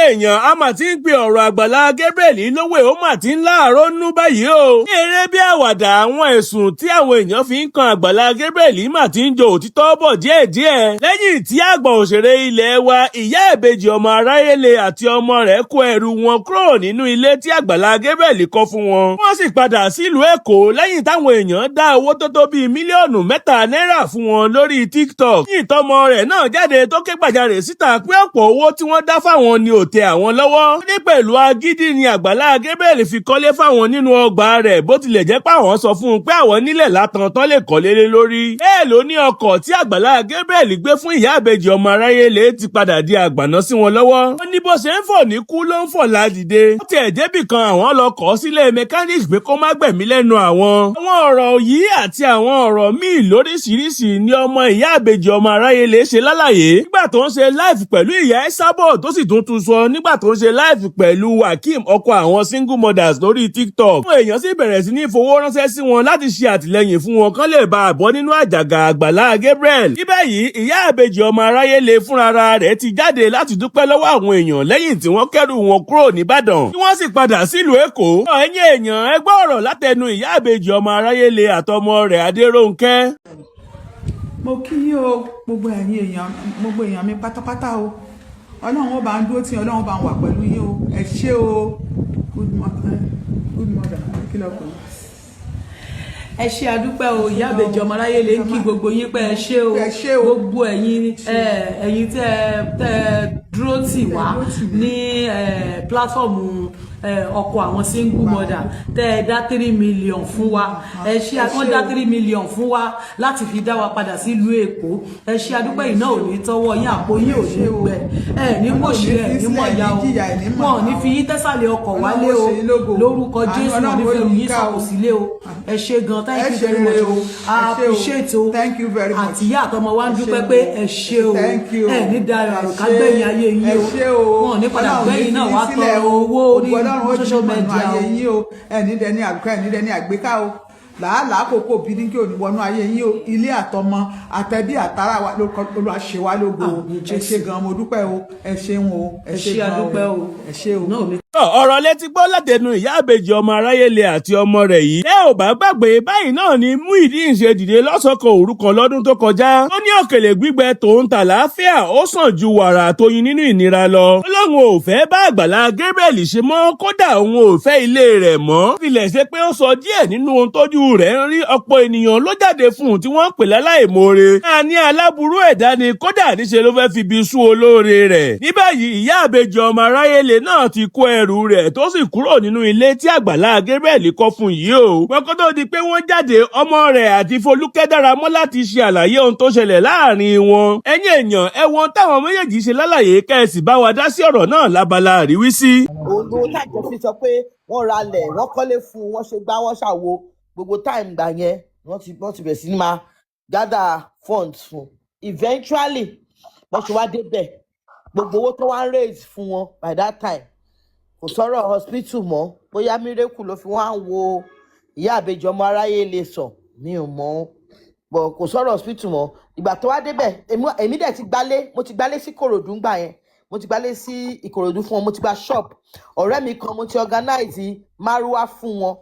Èèyàn, a mà ti ń pe ọ̀rọ̀ Àgbàlá Gabriel lówè, ó mà ti ń láàárọ̀ nú báyìí o. Ní eré bí àwàdà, àwọn ẹ̀sùn tí àwọn èèyàn fi ń kan Àgbàlá Gabriel mà ti ń jọ òtítọ́ bọ̀ díẹ̀díẹ̀. Lẹ́yìn tí àgbà òṣèré ilé wa, ìyá ìbejì ọmọ aráyéle àti ọmọ rẹ̀ kó ẹrù wọn kúrò nínú ilé tí Àgbàlá Gabriel kọ́ fún wọn, wọ́n sì padà sílùú Èkó lẹ́yìn táwọn èèyàn dá owó tó tó bíi mílíọ̀nù 3 náírà fún wọn lórí TikTok. Ní ìtọ́mọ rẹ̀ náà jáde tó ké gbàjarè síta pé ọ̀pọ̀ owó tí wọ́n dá fáwọn ni ò tẹ àwọn lọ́wọ́. Ní pẹ̀lú agídí ni Àgbàlá Gabriel fi kọ́lé fáwọn nínú ọgbà rẹ̀, bó tilẹ̀ jẹ́ pé àwọn sọ fún un pé àwọn nílẹ̀ látàn tán lè kọ́lé lé lórí. Bẹ́ẹ̀ ló ní ọkọ̀ tí Àgbàlá Gabriel gbé fún ìyá àbèjì ọmọ aráyé lè ti padà di àgbàná sí wọn lọ́wọ́. Ó ní bó ṣe ń fọ̀ ní kú ló ń fọ̀ ládìde. Ó tiẹ̀ débì kan, àwọn lọ kọ́ sílé mechanic pé kó má gbẹ̀mí lẹ́nu àwọn. Àwọn ọ̀rọ̀ yìí àti àwọn ọ̀rọ̀ míì lóríṣiríṣi ni ọmọ ìyá àbèjì ọmọ aráyé lè ṣe lálàyé nígbà tó ń ṣe live pẹ̀lú ìyá Esabod, tó sì tún tún sọ nígbà tó ń ṣe live pẹ̀lú Hakeem, ọkọ àwọn single mothers, lórí TikTok. Àwọn èèyàn sì bẹ̀rẹ̀ sí ní fowó ránṣẹ́ sí wọn láti ṣe àtìlẹyìn fún wọn kán lè bá a bọ́ nínú àjàgà Àgbàlá Gabriel. Níbẹ̀ yìí, ìyá àbèjì ọmọ aráyé lè fúnra rẹ̀ ti jáde láti dúpẹ́ lọ́wọ́ àwọn èèyàn lẹ́yìn tí wọ́n kẹ́rù wọn kúrò nìbàdàn, tí wọ́n sì padà sílùú Èkó. Ẹ̀yin èèyàn, ẹ gbọ́ ọ̀rọ̀ látẹnu ìyá àbèjì ọmọ aráyé lè àtọmọ rẹ̀ Adérónkẹ́. Mo kí yín o, gbogbo ẹ̀yin èèyàn, gbogbo èèyàn mi pátápátá o. Ọlọ́run ó bá ń dúró tí, Ọlọ́run bá ń wà pẹ̀lú yín o. Ẹ ṣé o. Good mother, good mother, kí ló kọ́? Ẹ ṣé, adúpẹ́ o. Ìyá àbèjì ọmọ aráyé lè ń kí gbogbo yín pé ẹ ṣé o. Ẹ ṣé o. Gbogbo ẹ̀yin tẹ́ dúró tì wá ní platform ọkọ àwọn single mother, tẹ́ ẹ dá 3 million fún wa, ẹ ṣé. Wọ́n dá 3 million fún wa láti fi dá wa padà sílùú Èkó. Ẹ ṣé, adúpẹ́. Iná ò ní tọ́wọ́ yín, àpò yín ò ní gbẹ, ẹ ní mọ̀ṣẹ́, ẹ ní mọ̀yá o. Wọn ò ní fi yín tẹ́sàlẹ̀ ọkọ̀ wálé o lórúkọ Jésù. Wọn ò ní fẹ́ yín sọ̀kò sílé o. Ẹ ṣé gan. Thank you very much o. I appreciate o. Thank you very much. Àtìyá àtọmọ wa ń dúpẹ́ pé ẹ ṣé o. Ẹ ní dayo àròká gbẹ̀yìn ayé yín o. Wọn ò ní padà gbẹ̀yìn náà wá tọrọ owó ní social media o. Ẹ ní dẹni àrùká, ẹ ní dẹni àgbéká o. Làálàá kòkó bí ní kí òní wọnú ayé yín o. Ilé àtọmọ àtẹbí àtàrà wa lórúkọ Olúwa ṣe wá lógo. Ẹ ṣé gan, mo dúpẹ́ o. Ẹ ṣeun o. Ẹ ṣé gan o. Ẹ ṣé o. Ọ̀rọ̀ létí gbọ́ látẹnu ìyá àbèjì ọmọ aráyéle àti ọmọ rẹ̀ yìí. Ẹ ò bá gbàgbé, báyìí náà ni Muyideen ṣe dìde lọ́sọ̀kan òru kan lọ́dún tó kọjá. Ó ní òkèlè gbígbẹ tòun tà láàfíà ó sàn ju wàrà àtoyin nínú ìnira lọ. Ó lóun ò fẹ́ bá Àgbàlá Gabriel ṣe mọ́, kódà òun ò fẹ́ ilé rẹ̀ mọ́. Tilẹ̀ ṣe pé ó sọ díẹ̀ nínú ohun tójú rẹ̀ ń rí, ọ̀pọ̀ ènìyàn ló jáde fún un tí wọ́n ń pè láláìmoore. A ní aláburú ẹ̀dá ni, kódà níṣe ló fẹ́ fi ibi sú olóore rẹ̀. Ní báyìí, ìyá àbèjì ọmọ aráyéle náà ti kó ẹrù rẹ̀ tó sì kúrò nínú ilé tí Àgbàlá Gabriel kọ́ fún yìí o. Wọ́n kó tó di pé wọ́n jáde, ọmọ rẹ̀ àti Folúkẹ́ Dáramọ́lá ti ṣe àlàyé ohun tó ṣẹlẹ̀ láàrin wọn. Ẹ̀yin èèyàn, ẹ wo ohun táwọn méjèèjì ṣe lálàyé, kẹ́ ẹ sì bá wa dá sí ọ̀rọ̀ náà lábala àríwísí. Òun gbogbo time tó fi sọ pé wọ́n ralẹ̀, wọ́n kọ́lé fún un, wọ́n ṣe gbá, wọ́n ṣàwo, gbogbo time gbà yẹn, wọ́n ti bẹ̀rẹ̀ sí ní máa gather funds fún. Eventually, wọ́n ṣe wá débẹ̀, gbogbo owó tó wá ń raise fún wọn by that time, kò sọ̀rọ̀ hospital mọ́. Bóyá miracle ló fi wọ́n á wo ìyá àbèjì ọmọ aráyé lè sọ, mi ò mọ̀ ọ́, but kò sọ̀rọ̀ hospital mọ́. Ìgbà tó wá débẹ̀, èmi dẹ̀ ti gbálé, mo ti gbálé sí Kòròdú ńgbà yẹn. Mo ti gbálé sí Ìkòròdú fún wọn, mo ti gba shop ọ̀rẹ́ mi kan, mo ti organize márúwá fún wọn.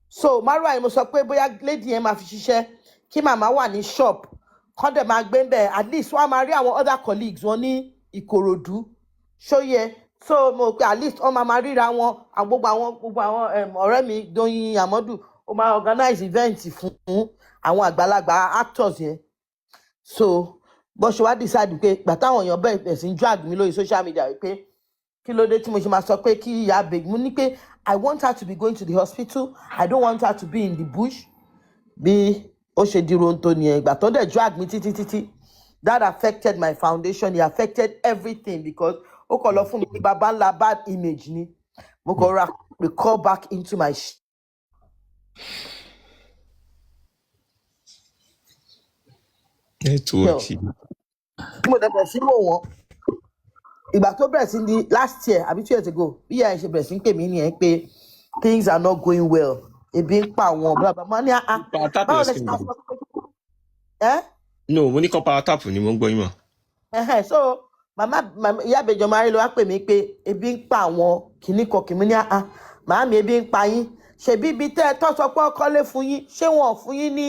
So márúwá yẹn, mo sọ pé bóyá lady yẹn máa fi ṣiṣẹ́, kí màmá wà ní shop kán dẹ̀ máa gbé ń bẹ̀, at least wọ́n á máa rí àwọn other colleagues wọn ní Ìkòròdú, ṣóyẹ. So mo rò pé at least wọ́n máa máa ríra wọn. Àwọn gbogbo àwọn ọ̀rẹ́ mi Doyin Amadu, ó máa organize event fún àwọn àgbàlagbà actors yẹn. So bó ṣe wá decide pé gbà táwọn èèyàn bẹ̀rẹ̀ sí ń drag mi lórí social media wípé kí ló dé tí mo ṣe máa sọ pé kí ìyá abeg, mo ní pé I want her to be going to the hospital, I don't want her to be in the bush. Bí ó ṣe di ronto nìyẹn. Ìgbà tó dẹ̀ drag mi títí títí, that affected my foundation, it affected everything, because ó kàn lọ fún mi ní baba ńlá bad image ni. Mo kàn ra recall back into my shell. Network. Tí mo dẹ̀ bẹ̀rẹ̀ sí wò wọ́n, ìgbà tó bẹ̀rẹ̀ sí ní last year àbí 2 years ago, bí ìyá ẹ̀ ṣe bẹ̀rẹ̀ sí ń pè mí nìyẹn pé things are not going well, ebi ń pa àwọn, bla bla. Mo ní, ah, Power tap báwo your lẹ ṣe screen. máa sọ pé ẹ́ No, mo ní kọ́ power tap ni, mo ń gbọ́ yín mọ̀. Ẹ̀hẹ́n, so Màmá ìyá ìbejì ọmọ aráyé ló wá pè mí pé ebi ń pa àwọn kìnnì kan kìnnì ní àá. Màámi, ebi ń pa yín? Ṣèbí ibi tẹ́ ẹ tọ́ sọ pé ó kọ́lé fún yín, ṣé wọn ò fún yín ní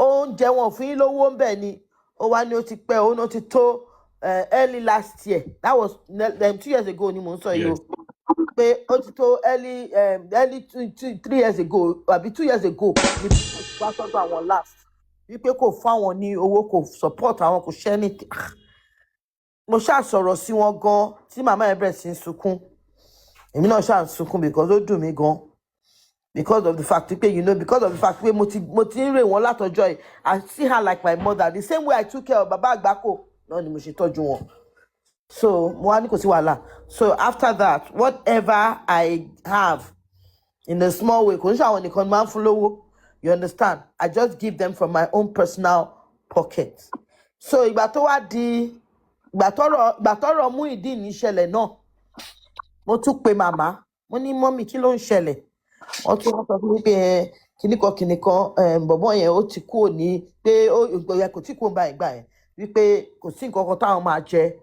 oúnjẹ? Wọn ò fún yín lówó ń bẹ̀ ni? Ó wá ní ó ti pẹ́, ó ní ó ti tó early last year, that was 2 years ago ni mò ń sọ yìí o, pé ó ti tó early 2, 2, 3 years ago àbí 2 years ago ni wá sọ́dọ̀ àwọn last, wípé kò fún àwọn ní owó, kò support àwọn, kò ṣẹ́ ní. Mo ṣáà sọ̀rọ̀ sí wọn gan tí màmá yẹn bẹ̀rẹ̀ sí í sunkún. Èmi náà ṣáà ń sunkún because ó dùn mí gan, because of the fact pé you know because of the fact pé mo ti ń rè wọ́n látọjọ́ yìí. I see her like my mother. The same way I took care of Baba Àgbákò náà ni mo ṣe tọ́jú wọn. So mo wá ní kò sí wàhálà. So after that, whatever I have in a small way, kò ní ṣe àwọn nìkan ni máa ń fún lówó, you understand? I just give them from my own personal pocket. So ìgbà tó wá di ìgbà tọ́rọ̀ Muyideen ìṣẹ̀lẹ̀ náà, mo tún pe màmá. Mo ní, "Mummy, kí ló ń ṣẹlẹ̀?" Wọ́n tún wọ́n sọ fún mi pé ẹ kíní kan kíní kan, bọ̀bọ́ yẹn ó ti kúrò ní pé ó ìgbà yẹn kò tí kúrò báyìí gbà yẹn, wípé kò sí nǹkan kan táwọn máa jẹ.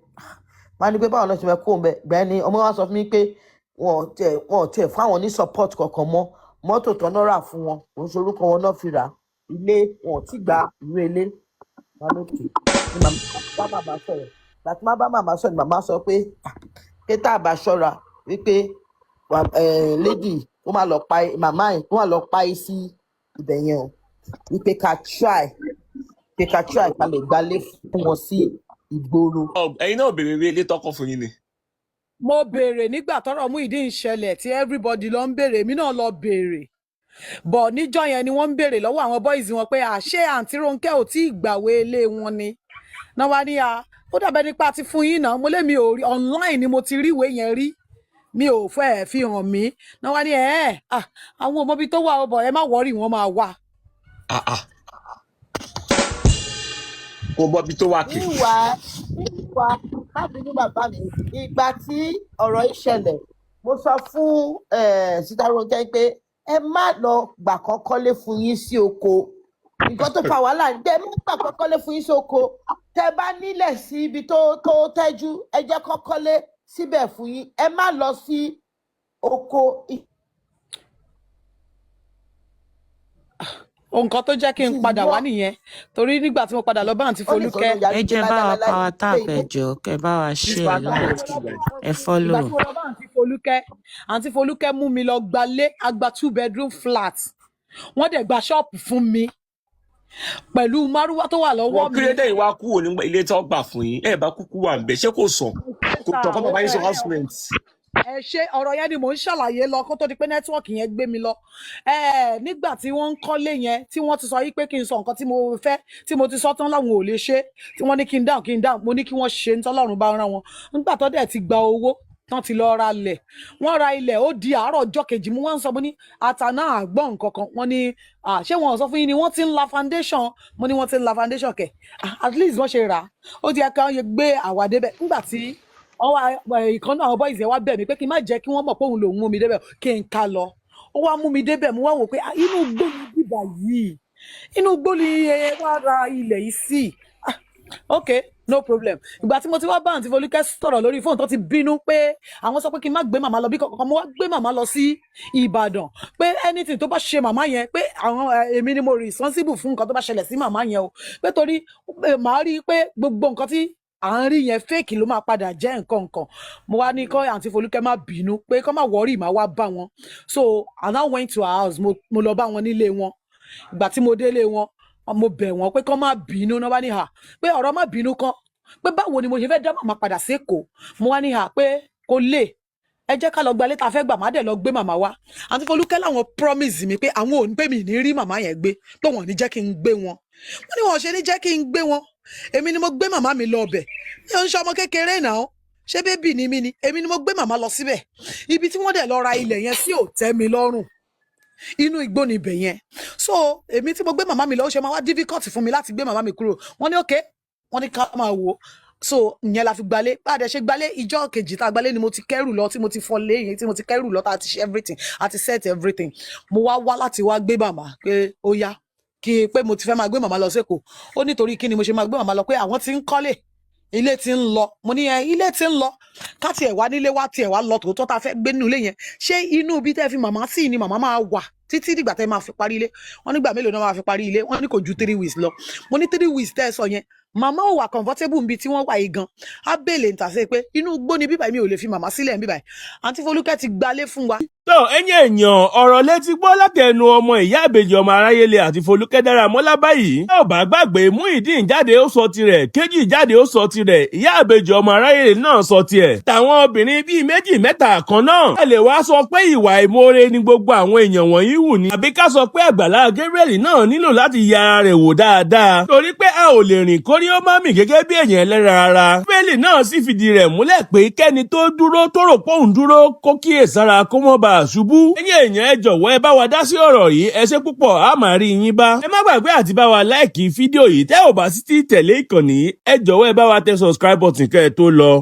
Máa ní pé báwọn náà ṣe máa kúrò ńbẹ̀ gbà yẹn ni ọmọ wa sọ fún mi pé wọn ò tiẹ̀ fún àwọn ní support kankan mọ́. Mọ́tò tán náà rà fún wọn, kò ń ṣe orúkọ wọn náà fi rà á. Ilé, wọn ò tí gba ìwé ilé wọn lókè ni. Màmá bá màmá sọ̀rọ̀. Gbàtí má bá màmá sọ̀rọ̀ ni màmá sọ pé, "Ah, pé tá a bá ṣọ́ra, wípé lady ó máa lọ pa màmá ẹ̀, ó máa lọ pa ẹ́ sí ibẹ̀ yẹn o, wípé ká try, pé ká try ká lè gbalé fún wọn sí ìgboro." Ẹ̀yin náà béèrè ilé tọkọ fún yín ni? Mo béèrè nígbà tọ́rọ̀ Muyideen ṣẹlẹ̀ tí everybody lọ ń béèrè. Èmi náà lọ béèrè bọ̀ níjọ́ yẹn ni wọ́n ń béèrè lọ́wọ́ àwọn boys wọn pé àṣé àǹtí Rónkẹ́ ò tí ì gbàwé ilé wọn ni náà wá ní a ó dàbẹ́ nípa ti fún yín náà. Mo lémi ò rí, online ni mo ti rí ìwé yẹn rí, mi ò fẹ́ ẹ̀ fi hàn mí náà. Wá ní ẹ̀ ẹ́ àwọn ò mọbi tó wà ó bọ̀, ẹ má worry, wọ́n máa wà. Ah, ah. Kò mọ ibi tó wà kì. Níwà má bínú, bàbá mi. Ìgbà tí ọ̀rọ̀ yìí ṣẹlẹ̀, mo sọ fún Sister Ronke pé ẹ má lọ gbà kán kọ́lé fún yín sí oko. Nǹkan tó fa wàhálà ní pé ẹ má gbà kán kọ́lé fún yín sí oko. Tẹ bá nílẹ̀ sí ibi tó tẹ́jú, ẹ jẹ́ kán kọ́lé síbẹ̀ fún yín. Ẹ má lọ sí oko. Nǹkan tó jẹ́ kí n padà wá nìyẹn, torí nígbà tí mo padà lọ bá àǹtí Ó lè sọ Folúkẹ́ ló yarí Ẹ pé jẹ́ bá wa láíláíláí power pé tap, ilé ẹ jọ̀ọ́, kẹ́ bá wa This share, one like, ẹ ìgbà follow. tí mo lọ bá àǹtí Folúkẹ́, àǹtí Folúkẹ́ mú mi lọ gbalé, agba two bedroom flat, wọ́n dẹ̀ gba ṣọ́ọ̀pù fún mi pẹ̀lú márúwá tó wà lọ́wọ́ Wọ́n mi. kí ló dé ìwà kúrò ní ilé tó gbà fún yín? Ẹ bá kúkú wà ńbẹ̀, ṣé kò sàn? Kò tọ́ kọ́ bàbá yín sọ house rent. Ẹ ṣe, ọ̀rọ̀ yẹn ni mò ń ṣàlàyé lọ kó tó di pé network yẹn gbé mi lọ. Ẹ nígbà tí wọ́n ń kọ́lé yẹn, tí wọ́n ti sọ yí pé kí n sọ nǹkan tí mo fẹ́, tí mo ti sọ tán láwọn ò lè ṣe, tí wọ́n ní kí n dáhùn, kí n dáhùn, mo ní kí wọ́n ṣe ń tọ́lọ́run bá rán wọn. Nígbà tó dẹ̀ ti gba owó tán, ti lọ ra ilẹ̀, wọ́n ra ilẹ̀. Ó di àárọ̀ ọjọ́ kejì, mo wá ń sọ, mo ní àtàná àgbọ̀n nǹkan kan. Wọ́n ní, "Ah, ṣé wọn ò sọ fún yín ni? Wọ́n ti ń la foundation." Mo ní wọ́n ti ń la foundation kẹ̀. Ah, at least wọ́n ṣe rà á, ó ti yẹ ká gbé àwa débẹ̀. Nígbà tí wọ́n wá, ìkan náà àwọn boys yẹn wá bẹ̀ mí pé kí n má jẹ́ kí wọ́n mọ̀ pé òun lòún mú mi débẹ̀, kí n ká lọ. Ó wá mú mi débẹ̀, mo wá wò pé, ah, inú igbó ni bíbà yìí, inú igbó ni ẹ wá ra ilẹ̀ yìí sí. Ah, ok, no problem. Ìgbà tí mo ti wá bá àǹtí Folúkẹ́ sọ̀rọ̀ lórí fóònù, tó ti bínú pé àwọn sọ pé kí n má gbé màmá lọ bí kankan, mo wá gbé màmá lọ sí Ìbàdàn, pé anything tó bá ṣe màmá yẹn, pé àwọn èmi ni mo responsible fún nǹkan tó bá ṣẹlẹ̀ sí màmá yẹn o, pé torí màá rí i pé gbogbo nǹkan tí à ń rí yẹn, fake ló máa padà jẹ́. Nǹkan nǹkan mo wá ní kọ́ àǹtí Folúkẹ́ má bínú, pé kọ́ má worry, má wá bá wọn. So I now went to her house. Mo lọ bá wọn nílé wọn. Ìgbà tí mo délé wọn, mo bẹ̀ wọ́n pé kọ́ má bínú. Náà bá ní hà pé ọ̀rọ̀ má bínú kọ́, pé báwo ni mo ṣe fẹ́ dá màmá padà sékòó? Mo wá ní hà pé kò lè, ẹ jẹ́ ká lọ gba létà fẹ́ gbà, má dẹ̀ lọ gbé màmá wá. Àǹtí Folúkẹ́ láwọn promise mi pé àwọn ò ní pé mi ní rí màmá yẹn gbé, pé wọ́n ò ní jẹ́ kí n gbé wọn. Wọ́n ní wọn ò ṣe ní jẹ́ kí n gbé wọn. Èmi ni mo gbé màmá mi lọ ọbẹ̀, mi ò ń ṣe ọmọ kékeré náà, ṣé baby ni mí ni? Èmi ni mo gbé màmá lọ síbẹ̀. Ibi tí wọ́n dẹ̀ lọ ra ilẹ̀ yẹn sí ò tẹ́ mi lọ́rùn, inú igbó ni ibẹ̀ yẹn. So èmi tí mo gbé màmá mi lọ, ó ṣe máa wá difficult fún mi láti gbé màmá mi kúrò. Wọ́n ní okay, wọ́n ní ká máa wò ó. So ìyẹn la fi gbalé. Bá a dẹ̀ ṣe gbalé, ìjọ́ kejì tá a gbalé ni mo ti kẹ́rù lọ, tí mo ti fọlé yẹn, tí mo ti kẹ́rù lọ, tá a ti ṣe everything, a ti set everything. Mo wá wá láti wá gbé màmá pé ó yá, kí pé mo ti fẹ́ máa gbé màmá lọ sékòó. Ó nítorí kí ni mo ṣe máa gbé màmá lọ, pé àwọn ti ń kọ́lé. Ilé tí ń lọ. Mo ní ẹ ilé tí ń lọ, ká tiẹ̀ wá nílé wá tiẹ̀ wá lọ tòótọ́ tá a fẹ́ gbé nínú ilé yẹn, ṣé inú ibi tẹ́ fi màmá sí ni màmá máa wà títí dìgbà tẹ́ máa fi parí ilé? Wọ́n nígbà mélòó náà máa fi parí ilé? Wọ́n ní kò ju 3 weeks lọ. Mo ní 3 weeks tẹ́ ẹ sọ yẹn, màmá ò wà comfortable níbi tí wọ́n wà yìí gan. Á bèèlè ń tà sí pé inú igbó ni bíbáyìí, mi ò lè fi màmá sílẹ̀ bíbáyìí. Àǹtí Folúkẹ́ ti gbalé fún wa. Tó ẹ̀yin èèyàn, ọ̀rọ̀ létí gbọ́ látẹnu ọmọ ìyá ìbejì ọmọ aráyélé àti Folúkẹ́ Dáramọ́lá báyìí. Ẹ ò bá gbàgbé, Muyideen jáde, ó sọ tirẹ̀, Kejì jáde, ó sọ tirẹ̀, ìyá ìbejì ọmọ aráyélé náà sọ tiẹ̀, tàwọn obìnrin bíi méjì mẹ́ta kan náà. Ẹ lè wá sọ pé ìwà ìmoore ni gbogbo àwọn èèyàn wọ̀nyí wù ní, àbí ká sọ pé Àgbàlá Gabriel náà nílò láti ya ara rẹ̀ wò dáadáa, torí pé a ò lè rìn kórí ó má mì gẹ́gẹ́ bí èèyàn ẹlẹ́ran ara. Bíbélì náà sì fìdí rẹ̀ múlẹ̀ pé kẹ́ni tó dúró tó rò pé òun dúró kó kíyèsára kó mọ́ bá a ṣubú. Ẹ̀yin èèyàn, ẹ jọ̀wọ́, ẹ bá wa dá sí ọ̀rọ̀ yìí. Ẹ ṣé púpọ̀, a máa rí yín bá. Ẹ má gbàgbé àti bá wa like fídíò yìí. Tẹ́ ò bá sí tí tẹ̀lé ìkànnì yìí, ẹ jọ̀wọ́, ẹ bá wa tẹ subscribe button kẹ́ ẹ tó lọ.